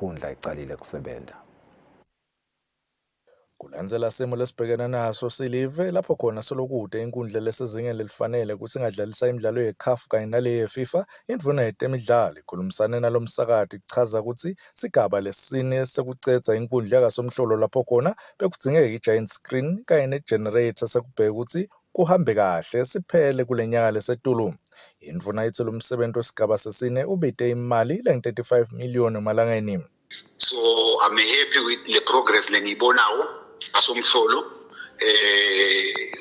Lenkhundla icalile kusebenta. Kulandzela simo lesibhekene naso silive lapho khona solokude inkundla lesezingeni lelifanele kutsi ingadlalisa imidlalo yeCAF kanye nale yeFIFA, indvuna yetemidlalo ikhulumisane nalomsakati ichaza kutsi sigaba lesine sekucedza inkundla yakaSomhlolo lapho khona bekudzingeka i-giant screen kanye ne-generator sekubheka kutsi kuhambe kahle siphele kule nyanga lesetulu. Indvuna itsi lomsebenti wesigaba sesine ubite imali lengu-35 million emalangeni. So I'm happy with the progress lengiyibonawo asomhlolo.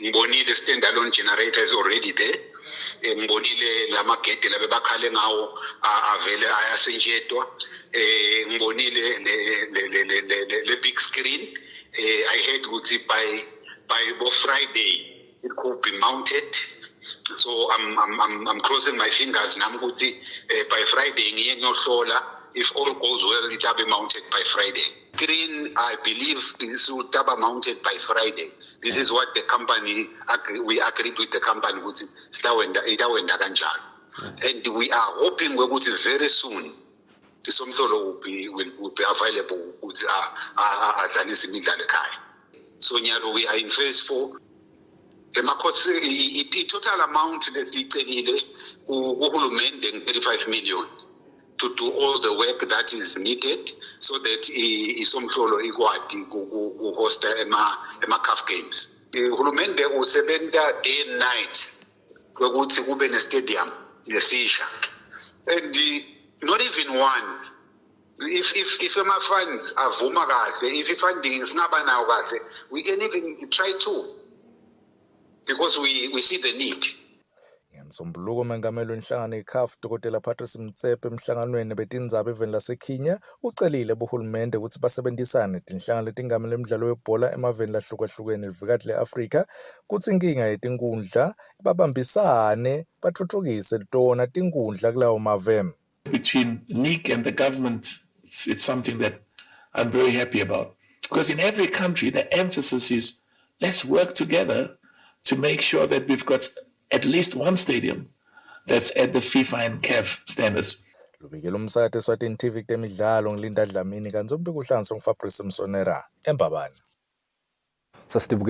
Ngibonile standalone generator is already there. Ngibonile lamagede labe bakhale ngawo avele ayasentshetwa. Ngibonile le big screen. I heard ukuthi by bo Friday it could be mounted, so I'm crossing my fingers nami ukuthi by Friday ngiye ngiyohlola. If all goes well, it will be mounted by Friday. Screen, I believe, is will be mounted by Friday. This is what the company agree, we agreed with the company ukuthi sitawenda itawenda kanjalo, and we are hoping ukuthi very soon iSomhlolo will be available ukuthi adlalise imidlalo ekhaya. So nyalo we are in phase 4. Emakhosi, i-total amount lesiyicelile kuhulumende ngu-35 million to do all the work that is needed so that iSomhlolo ikwati kuhosta ema-CAF games. Uhulumende usebenta day and night kwekuthi kube ne-stadium lesisha, and not even one. If ama-funds avuma kahle, if i-funding singaba nayo kahle, we can even try two because we see the need. NgeMsombuluko, umengameli wenhlangano iCAF, Dr Patrice Motsepe, emhlanganweni betindzaba eveni laseKenya, ucelile bohulumende kutsi basebenzisane netinhlangano letingamele imidlalo webhola emaveni lahlukahlukene livekati le-Afrika kutsi inkinga yetinkhundla babambisane batfutfukise tona tinkhundla kulawo mave. Between NIC and the government, it's something that I'm very happy about. Because in every country, the emphasis is let's work together to make sure that we've got at least one stadium that's at the FIFA and CAF standards. Lubikela umsakato Eswatini TV kutemidlalo, ngilinda Dlamini, kantsi umbiko uhlanganiswe nguFabrice Msonera eMbabane. Sesitibuke.